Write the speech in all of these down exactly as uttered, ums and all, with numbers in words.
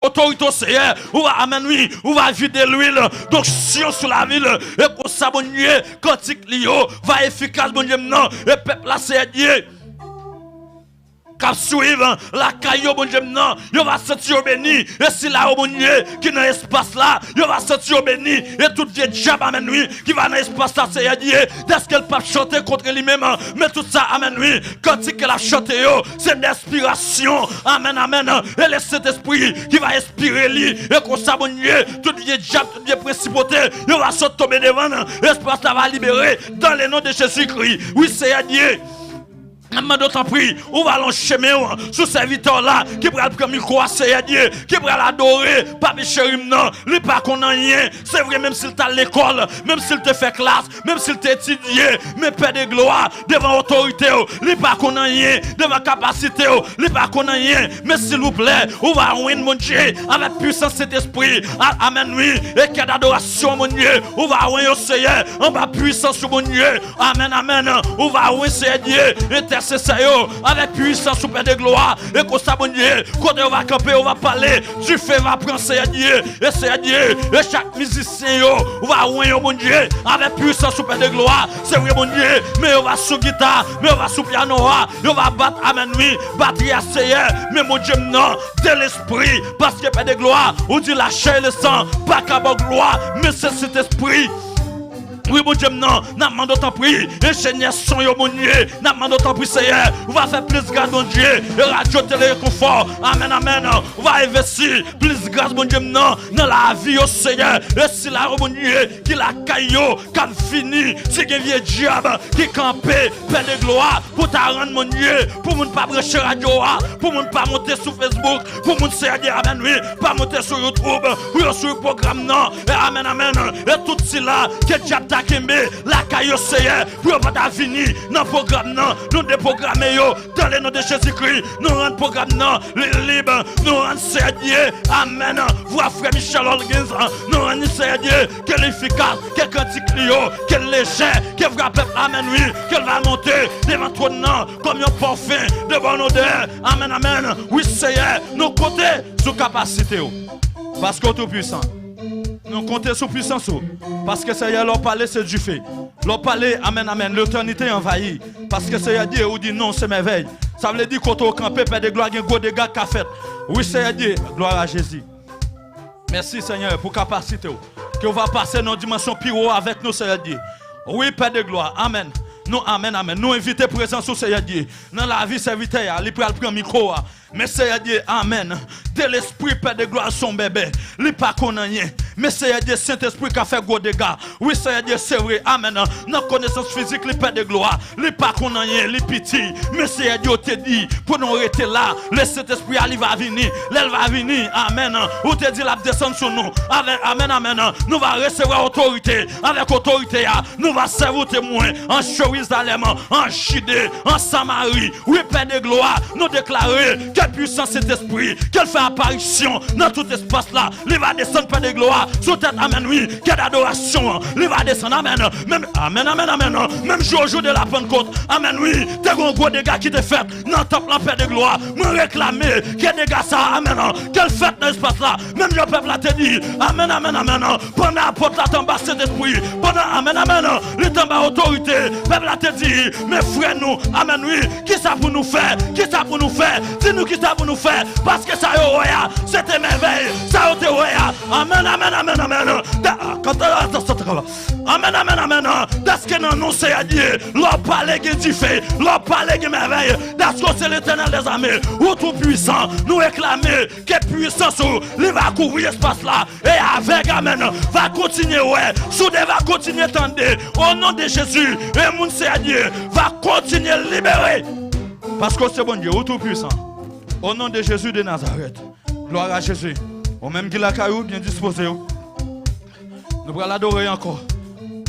otorite w, Seyè, ou va, amèn, wi, ou va vide lwil donksyon sou lavi l. E konsa, Bondye, kantik li yo va efikas, Bondye m nan. E pèp la, Seyè Dye, k ap swiv lakay yo, Bondye m nan, yo va santi yo beni. E sila yo, Bondye, ki nan espas la, yo va santi yo beni. E tout vye dyab, amèn, wi, ki va nan espas la, Seyè Dye, dèske l p ap chante kont li menm, men tout sa, amèn, wi, kantik ke l ap chante yo, se dèspirasyon. Amèn, amèn. E le Sentespri ki va enspire li. E konsa, Bondye, tout vye dyab, tout vye prensipote, yo va sot tonbe devan l. Espas la va libere dans le nom de Jésus-Christ. Wi, Seyè Dye. Mwen mande w, tanpri, ou va lonje men w sou sèvitè w la ki pral pran mikwo a, Seyè Dye, ki pral adore Papi cheri m nan. Li pa konn anyen. Se vre, menm si l t al lekòl, menm si l te fè klas, menm si l te etidye, men Pè de glwa, devan otorite w, li pa konn anyen. Devan kapasite w, li pa konn anyen. Men silvouplè, ou va wen Bondye avèk pwisans Sentespri. A- Amèn, wi. E kè dadorasyon, Bondye, ou va wen yo, Seyè, anba pwisans ou, Bondye. Amèn, amèn. Ou va wen, Seyè Dye, entèsesè yo avèk pwisans ou, Pè de glwa. E konsa, Bondye, kote yo va kanpe, yo va pale, dife va pran, Seyè Dye. E Seyè Dye, e chak mizisyen yo, ou va wen yo, Bondye, avèk pwisans ou, Pè de glwa. Se vre, Bondye, men yo va sou gita, men yo va sou pyano a, yo va bat, amèn, wi, batri a, Seyè. Men Bondye m nan, de lespri, paske Pè de glwa, ou di lachè e lesan pa ka ba w glwa, men se Sentespri. Wi, Bondye m nan, n ap mande w tanpri, enjenyè son yo, Bondye, n ap mande w tanpri, Seyè, ou va fè plis gras, Bondye, e radyo tele rekonfò, amèn, amèn, ou va envesti plis gras, Bondye m nan, nan lavi yo, Seyè, e sila yo, Bondye, ki lakay yo, k ap vini, si gen vye dyab ki kanpe, Pè de glwa, pou ta rann, Bondye, pou moun pa branche radyo a, pou moun pa monte sou Facebook, pou moun, Seyè Dye, amèn, wi, pa monte sou YouTube, pou yo swiv pwogram nan. E amèn, amèn. E tout sila ke dyab ta kenbe lakay yo, Seyè, pou yo pa ta vini nan pwogram nan, nou deprograme yo dans le nom de Jésus-Christ. Nou rann pwogram nan li lib, nou rann, Seyè Dye, amèn, vwa frè Michel Holguins, nou rann li, Seyè Dye, ke l efikas, ke kantik li yo, ke l lejè, ke vwa pèp la, amèn, wi, ke l va monte devan twòn nan kòm yon pafen de bòn odè. Amèn, amèn. Wi, Seyè, nou konte sou kapasite w, paske w tou pwisan. Nou konte sou pwisans ou, paske, Seyè, lè w pale, se dife. Lè w pale, amèn, amèn, letènite anvayi. Paske, Seyè Dye, ou di non, se mèvèy. Sa vle di, kote w kanpe, Pè de glwa, gen gwo dega k ka fèt. Wi, Seyè Dye, glwa a Jezi. Mèsi, Senyè, pou kapasite w, ke w va pase nan yon dimansyon pi wo avèk nou, Seyè Dye. Wi, Pè de glwa, amèn. Nou, amèn, amèn. Nou envite prezans ou, Seyè Dye, nan lavi sèvitè a, li pral pran mikwo a. Men, Seyè Dye, amèn. De lespri, Pè de glwa, se yon bèbè. Li pa konn anyen. Men, Seyè Dye, Sentespri ka fè gwo dega. Wi, Seyè Dye, se vre, amèn. Nan konesans fizik li, Pè de glwa, li pa konn anyen, li piti. Men, Seyè Dye, ou te di pou nou rete la. Le Sentespri a, li va vini. Lè l va vini, amèn, ou te di l ap desann sou nou. Avèk, amèn, amèn, nou va resevwa otorite. Avèk otorite a, nou va sèvi w temwen an Jerizalèm, an Jide, an Samari. Wi, Pè de glwa, nou deklare ke pwisans Sentespri, ke l fè aparisyon nan tout espas la. Li va desann, Pè de glwa, sou tèt, amèn, wi, kè dadorasyon an, li va desann, amèn. Menm, amèn, amèn, amèn. Menm jou, jou de la Pannkot, amèn, wi, te gen yon gwo dega ki te fèt nan tanp lan, Pè de glwa. Mwen reklame ke dega sa, amèn, ke l fèt nan espas la. Menm jan pèp la te di, amèn, amèn, amèn, pandan apot la t anba Sentespri, pandan, amèn, amèn, li t anba otorite, pèp la te di, men frè nou, amèn, wi, kisa pou nou fè? Kisa pou nou fè? Di nou kisa pou nou fè, paske sa yo wè a, se te mèvèy, sa yo te wè a, amèn, amèn, amèn, amèn. Da- kanta- Amèn, amèn, amèn. Dèske nan non Seyè Dye, lè w pale gen dife, lè w pale gen mèvèy, dèske w se Letènèl dèzame, ou tou pwisan, nou reklame ke pwisans ou, li va kouvri espas la, e avèg, amèn, va kontinye wè, soudè va kontinye tande, o non de Jezi, e moun Seyè Dye va kontinye libere, paske w se Bondye, ou tou pwisan, o non de Jezi de Nazarèt, glwa a Jezi, ou menm ki lakay ou, byen dispoze w. Nou pral adore ankò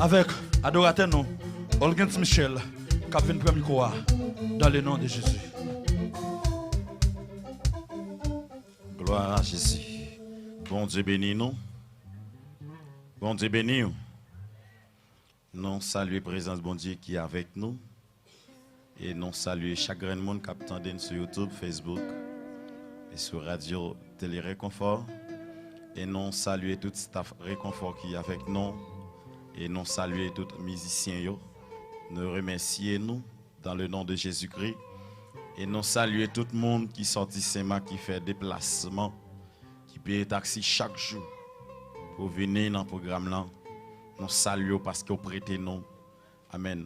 avèk adoratè nou, Olgens Michel, k ap vin pran mikwo a, dans le nom de Jésus. Glwa a Jezi. Bondye beni nou. Bondye beni w. Nou salye prezans Bondye ki avèk nou. E nou salye chak grenn moun k ap tande n sou YouTube, Facebook, sou Radio Télé Réconfort. E nou salye tout staff Réconfort ki avèk nou. E nou salye tout mizisyen yo. Nou remèsye nou dans le nom de Jésus-Christ. E nou salye tout moun ki sòti Senmak, ki fè deplasman, ki peye taksi chak jou pou vini nan pwogram lan. Nou salye w paske w prete nou, amèn,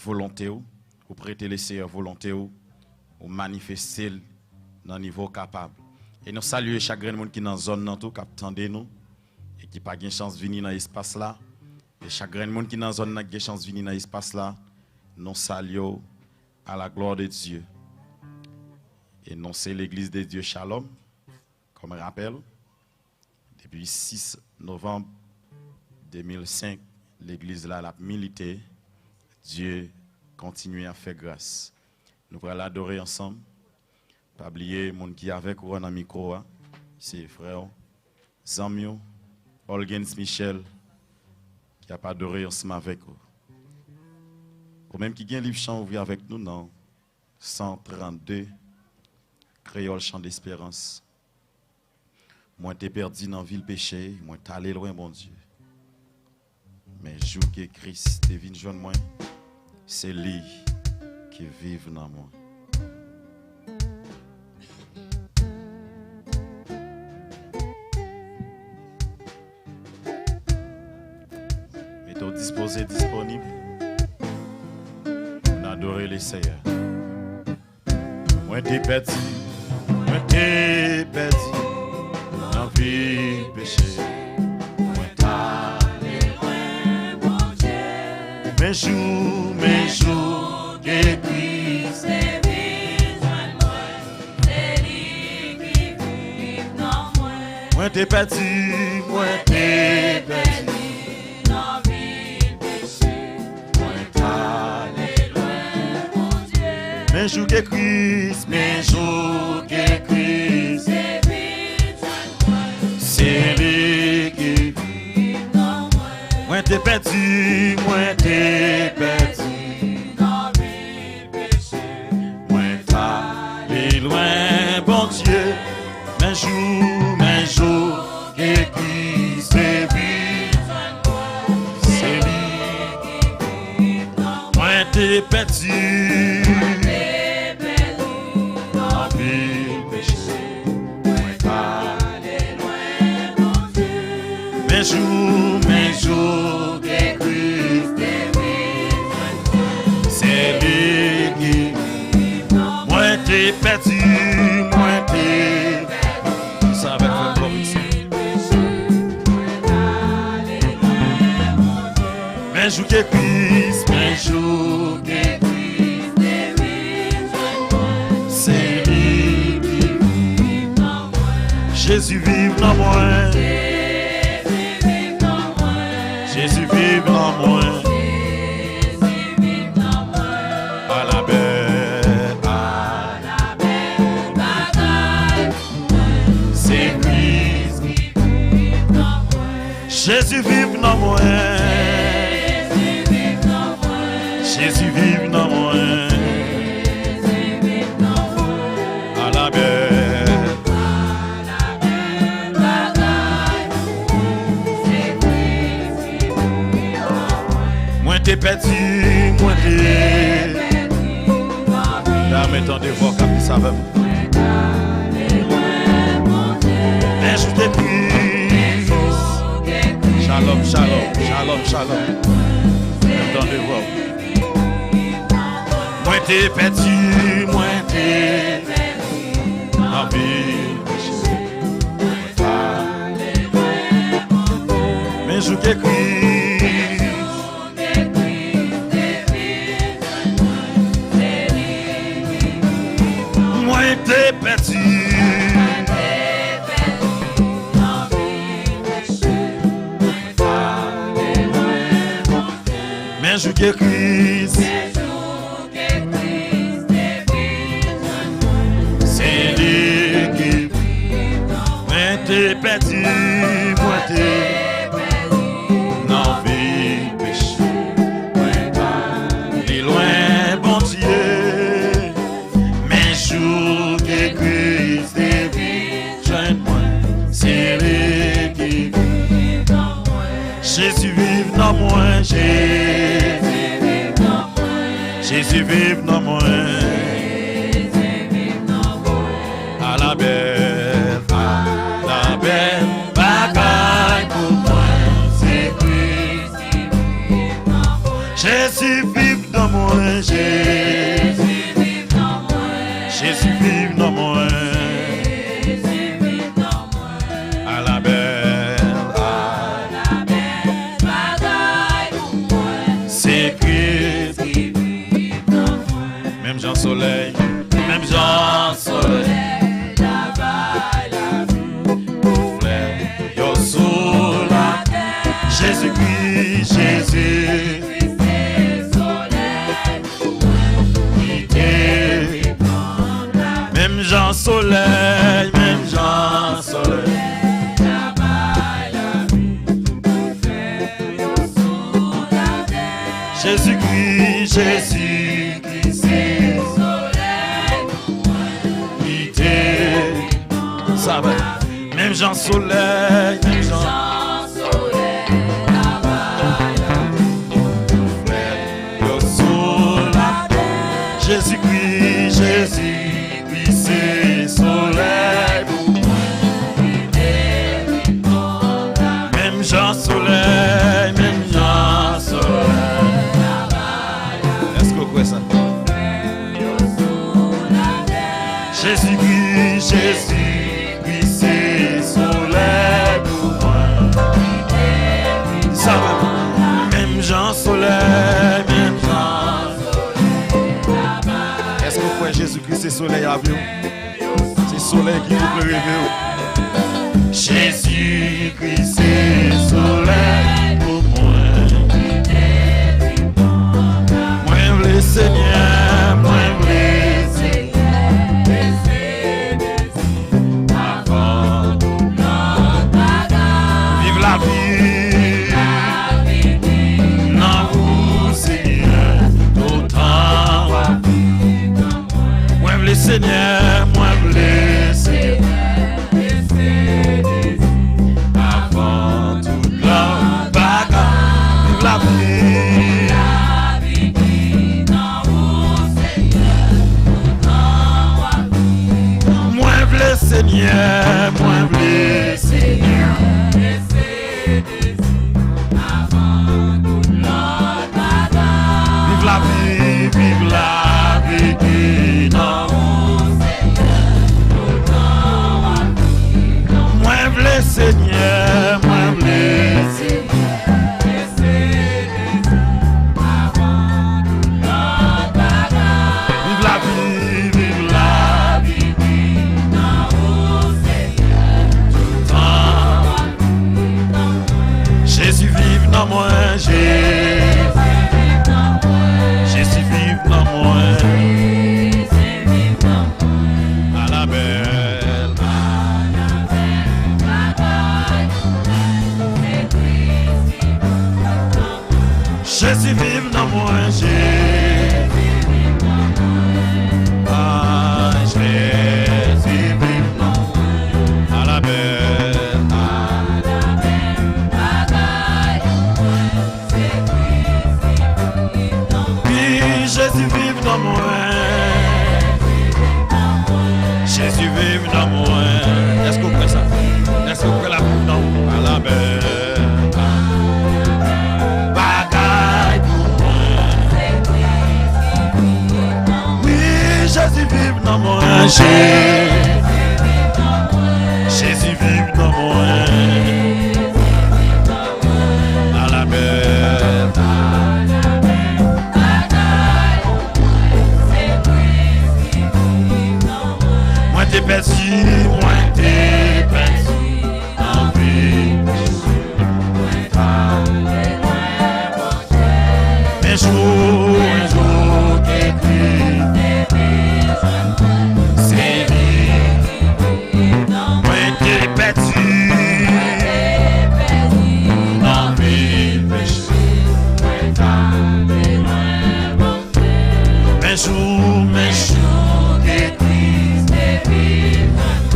volonte w, ou prete Leseyè volonte w, ou manifeste l nan nivo w kapab. E nou salye chak grenn moun ki nan zòn nan tou, k ap tande nou, e ki pa gen chans vini nan espas la. E chak grenn moun ki nan zòn nan, ki gen chans vini nan espas la, nou salye w à la gloire de Dieu. E nou se Legliz de Dye Shalom. Kòm rapèl, depi sis novanm de mil senk, legliz la, l ap milite. Dye kontinye ap fè gras. Nou pral adore ansanm. Pa bliye, moun ki avèk ou an nan mikwo a, se frè w, zanmi w, Olgens Michel, ki ap adore ansanm avèk ou. Ou menm ki gen liv chan, ouvri avèk nou nan san trannde, Kreyòl Chan Desperans. Mwen te pèdi nan vil peche, mwen t ale lwen Bondye. Men jou ke Kris te vin jwenn mwen, se li ki viv nan mwen. Mete w dispoze, disponib pou n adore Leseyè. Mwen te pèdi, mwen te pèdi nan vil peche. Mwen t ale lwen Bondye. Men jou, men jou ke Kris te vin jwenn mwen, se li ki viv nan mwen. Mwen te pèdi, mwen te pèdi nan vil peche. Mwen t ale lwen Bondye. Men jou ke Kris, men jou ke Kris te vin jwenn mwen, se li ki viv nan mwen. Mwen te pèdi, mwen te pèdi nan vil peche. Mwen t ale lwen Bondye. Men jou, men jou ke Kris te vin jwenn mwen, se li ki viv nan mwen. Mwen te pèdi, mwen te pèdi anpil peche. Mwen t ale lwen Bondye. Men jou, men jou ke Kris te vin jwenn mwen, se li ki viv nan mwen. Mwen te pèdi, mwen te pèdi. Sa avèk frè Florence. Men jou ke Kris, men jou ke Kris te vin jwenn mwen, se li ki viv nan mwen. Jezi viv nan mwen. Jezi viv nan mwen. Jezi viv nan mwen. Jezi viv nan mwen. Ala bèl, ala bèl bagay. Se Kris ki viv nan mwen. Jezi viv nan mwen. Jezi viv nan mwen. Jezi viv nan mwen. Jezi viv nan mwen. Ala bèl. Ala bèl bagay. Se Kris ki viv nan mwen. Mwen te pèdi, mwen te. Dame, tande vwa w k ap di sa avè m. Men jou ke Kris. Shalom, shalom, shalom, shalom. Tande vwa w. Mwen te pèdi, mwen te anpil. Men jou ke Kris. Mwen te pèdi. Men jou ke Kris. Se li ki mwen te pèdi, mwen te nan vi peche. Mwen t ale lwen Bondye, men jou ke Kris te vin Jezi viv nan mwen. Ala bèl, ala bèl bagay pou mwen. Se Kris ki viv nan mwen. Jezi viv nan mwen. Jezi viv nan mwen. Jezi viv nan mwen. Jezi viv nan mwen. Ala bèl, ala bèl bagay pou mwen. Se Kris ki viv nan mwen. Menm jan solèy, menm jan solèy la bay lavi pou flè yo sou latè. Jezikri, Jezikri se solèy pou mwen ki te viv nan mwen. Menm jan solèy, menm jan solèy la bay lavi pou flè yo sou latè. Jezikri, Jezikri se solèy pou mwen ki te sa va. Menm jan solèy, menm jan solèy la bay lavi pou flè yo sou latè. Jezikri, Jezikri se solèy pou mwen ki te viv kontan. Menm jan solèy, menm jan solèy la bay lavi. Èske w kwè sa? Jezikri, Jezikri se solèy pou mwen. Sa menm, menm jan solèy, menm jan solèy. Èske w kwè Jezikri se solèy avyon? Se solèy ki pou klere vi w. Jezikri se solèy pou mwen. Mwen vle Senyè, mwen vle Senyè. Avan tout lòt bagay. Viv lavi. Nan ou, Senyè, toutan w ap viv nan mwen. Mwen vle Senyè, mwen vle Senyè. Avan tout lòt bagay. Viv lavi. Mwen vle Senyè, mwen vle Senyè. Viv lavi, viv lavi ki nan ou. Mwen vle Senyè, mwen vle Senyè. Viv lavi, viv lavi ki nan ou, Senyè. Toutan. Jezi viv nan mwen, Jezi. Jezi viv nan mwen. Ala bèl. Jezi viv nan mwen, Jezi. Ah, Jezi viv nan mwen. Ala bèl. Wi, Jezi viv nan mwen. Jezi viv nan mwen. Èske w kwè sa? Èske w kwè l ap viv nan ou? Ala bèl bagay pou mwen. Wi, Jezi viv nan mwen. Je- Jezi viv nan mwen. Ala bèl. Mwen te pèdi, mwen te pèdi anvi. Men jou, men jou ke Kris te vin jwenn mwen. Se li. Mwen te pèdi nan vi peche. Mwen t al lwen Bondye. Men jou, men jou ke Kris te vin jwenn mwen.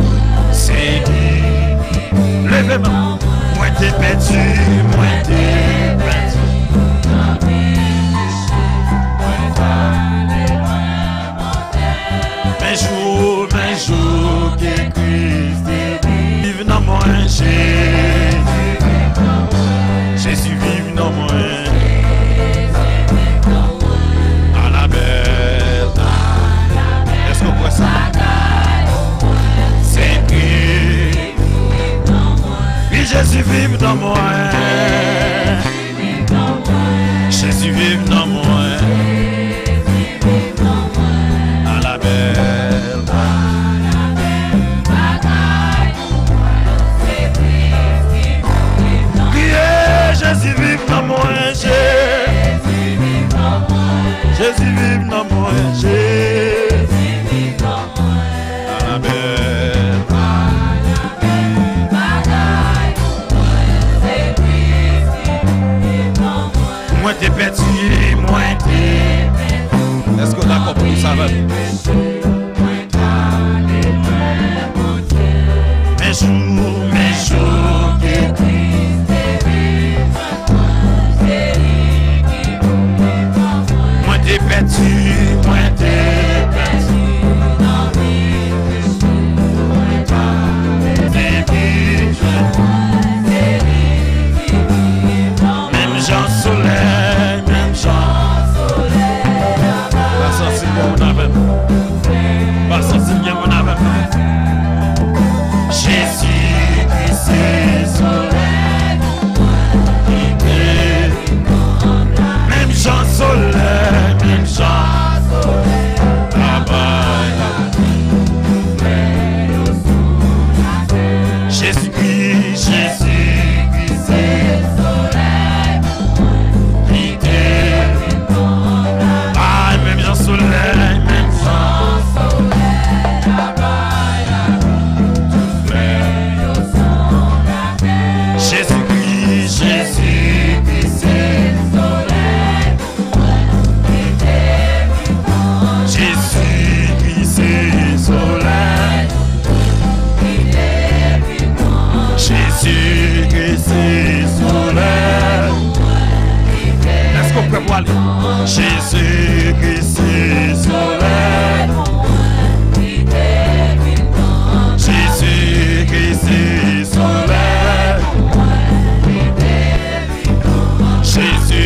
Viv nan mwen. A la bèl. Kriye, Jezi viv nan mwen, Jezi. Jezi viv nan mwen, Jezi. A la bèl. Mwen te pèdi, mwen te pèdi. Èske w dakò pou nou sa avè m? Men jou, men jou ke Kris te viv. Mwen te pèdi, mwen te pèdi. Menm jan solèy, menm jan. Pa santi l gen moun avè m. Pa santi l gen moun avè m. Jezi Kris se solèy. Menm jan solèy, menm jan solèy. Jezi Kris, Jezi Kris se solèy. Ay, menm jan solèy, menm jan solèy. Jezi Kris, Jezi Kris se solèy. Jezi Kris se solèy. Jezi Kris se solèy. Èske w prè pou ale? Jezi Kris